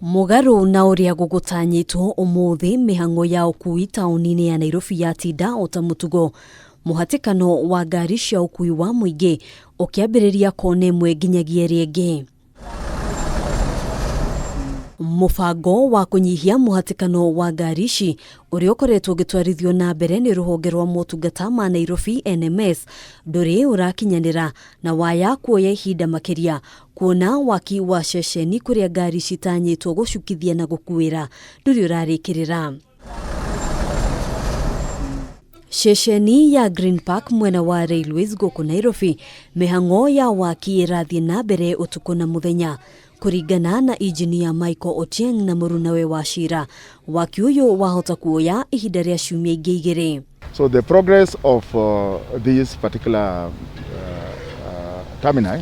Mũgarũ na ũrĩa gũgũtanyĩtwo ũmũthĩ mĩhang'o ya ũkui taũni-inĩ ya Nairobi yatinda o ta mũtugo. Mũhatĩkano wa ngari cia ũkui wa mũingĩ ũkĩambĩrĩria kona ĩmwe nginyagia ĩrĩa ĩngĩ. Mũbango wa kũnyihia mũhatĩkano wa ngari ici ũrĩa ũkoretwo ũgĩtwarithio na mbere nĩ rũhonge rwa motungata ma Nairobi NMS ndũrĩ ũrakinyanĩra na waya kuoya ihinda makĩria kuona waki wa ceceni kũrĩa ngari citanyĩtwo gũcukithia na gũkuĩra ndũrĩ ũrarĩkĩrĩra. Ceceni ya Green Park mwena wa Railways gũkũ Nairobi, mĩhang'o ya waki ĩrathiĩ na mbere ũtukũ na mũthenya. Kũringana na injinia Michael Ochieng na mũrunawe wa Shira, waki ũyũ wahota kuoya ihinda rĩa ciumia ingĩ igĩrĩ. So the progress of this particular terminal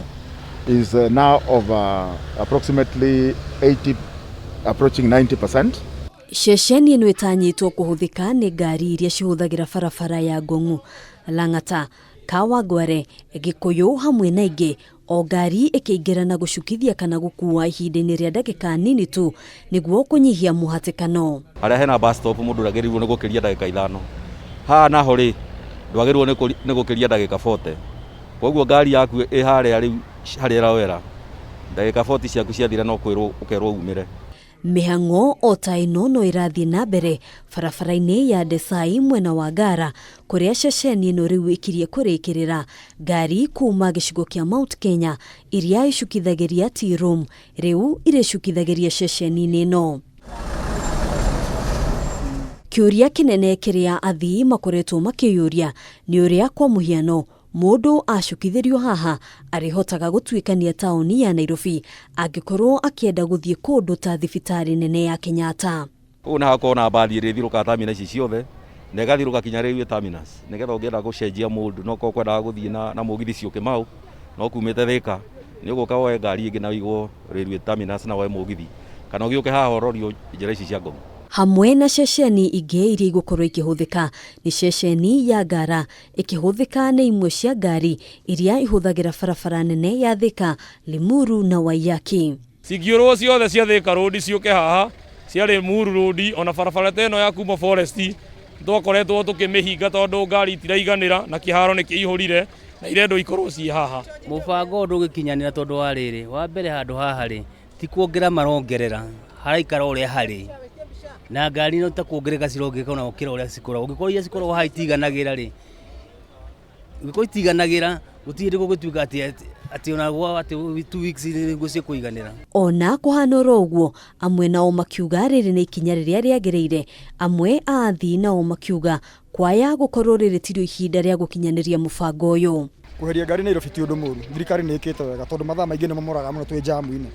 is now over approximately 80, approaching 90%. Ceceni ĩno ĩtanyĩtwo kũhũthĩka nĩ ngari iria cihũthagĩra barabara ya Ngong'u, Lang'ata, Kawangware, Gĩkũyũ hamwe na ingĩ, o ngari ĩkĩingĩra na gũcukithia kana gũkua ihinda-inĩ rĩa ndagĩka nini tu nĩguo kũnyihia mũhatĩkano. Harĩa hena bus stop mũndũ ndagĩrĩirwo nĩ gũkĩria ndagĩka 5. Haha naho rĩ, ndwagĩrĩirwo nĩ gũkĩria ndagĩka 40. Koguo ngari yaku ĩ harĩa rĩu harĩa ĩroera, ndagĩka 40 ciaku ciathira no kwĩrwo ũkerwo umĩre. Mĩhang'o o ta ĩno no ĩrathiĩ na mbere barabara-inĩ ya Desai mwena wa Ngara kũrĩa ceceni ĩno rĩu ĩkirie kũrĩkĩrĩra ngari kuma gĩcigo kĩa Mount Kenya iria icukithagĩria Tea Room rĩu irĩcukithagĩria ceceni-inĩ ĩno. Kĩũria kĩnene kĩrĩa athii makoretwo makĩyũria nĩ ũrĩa kwa mũhiano mũndũ acukithĩrio haha arĩhotaga gũtuĩkania taũni ya Nairobi angĩkorwo akĩenda gũthiĩ kũndũ ta thibitarĩ nene ya Kenyatta. Kũu nĩ hakoragwo na mbathi ĩrĩa ĩthiũrũrũkaga terminus ici ciothe na ĩgathiũrũrũka kinya railway terminus nĩgetha ũngĩenda gũcenjia mũndũ no korwo ũkwendaga gũthiĩ na mũgithi Syokimau no kumĩte Thika nĩ ũgũka woe ngari ĩngĩ na ũigwo railway terminus na woe mũgithi kana ũgĩũke haha ũrorio njĩra ici cia Ngong. Hamwe na ceceni ingĩ iria igũkorwo ikĩhũthĩka nĩ ceceni ya Ngara ĩkĩhũthĩka nĩ imwe cia ngari iria ihũthagĩra barabara nene ya Thika, Limuru na Waiyaki. Cingĩũrwo ciothe cia Thika Road ciũke haha cia Limuru Road ona barabara ta ĩno ya kuma Forest twakoretwo tũkĩmĩhinga tondũ ngari itiraiganĩra na kĩharo nĩ kĩihũrire na irendwo ikorwo ciĩ haha. Mũbango ũyũ ndũgĩkinyanĩra tondũ wa rĩrĩ, wa mbere handũ haha rĩ, ti kuongerera marongerera, haraikara ũrĩa harĩ na ngari no ta kuongerereka cirongerereka ona gũkĩra ũrĩa cikoragwo. Ũngĩkorwo iria cikoragwo haha itiganagĩra rĩ, ũngĩkorwo itiganagĩra gũtirĩ hĩndĩ gũgĩtuĩka atĩ ona gwa atĩ 2 weeks nĩguo cikũiganĩra. Ona kũhana oro ũguo, amwe nao makiuga rĩrĩ nĩ ikinya rĩrĩa rĩagĩrĩire, amwe a athii nao makiuga kwaya gũkorwo rĩrĩ tirĩo ihinda rĩa gũkinyanĩria mũbango ũyũ. Kweheria ngari Nairobi ti ũndũ mũru, thirikari nĩ ĩkĩte wega tondũ mathaa maingĩ nĩ moraga mũno twĩ jamu-inĩ.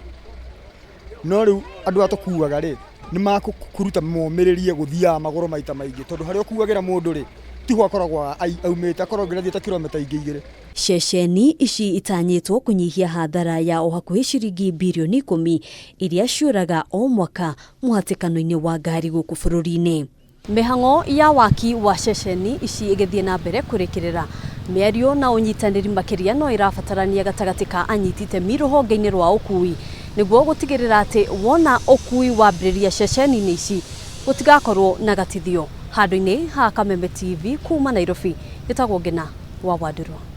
No rĩu andũ aya tũkuaga rĩ, nĩ makũruta momĩrĩrie gũthiaga magũrũ maita maingĩ tondũ harĩa ũkuagĩra mũndũ rĩ, tiho akoragwo aumĩte, akoragwo nginya athiĩte kilomita ingĩ 2. Ceceni ici itanyĩtwo kũnyihia hathara ya o hakuhĩ ciringi birioni 10 iria ciũraga o mwaka mũhatĩkano-inĩ wa ngari gũkũ bũrũri-inĩ. Mĩhang'o ya waki wa ceceni ici ĩgĩthiĩ na mbere kũrĩkĩrĩra, mĩario na ũnyitanĩri makĩria no ĩrabatarania gatagatĩ ka anyiti itemi rũhonge-inĩ rwa ũkui nĩguo gũtigĩrĩra atĩ wona ũkui wambĩrĩria ceceni-inĩ ici gũtigakorwo na gatithio. Handũ-inĩ ha Kameme TV kuma Nairobi, njĩtagwo Ngĩna wa Wandũrũ.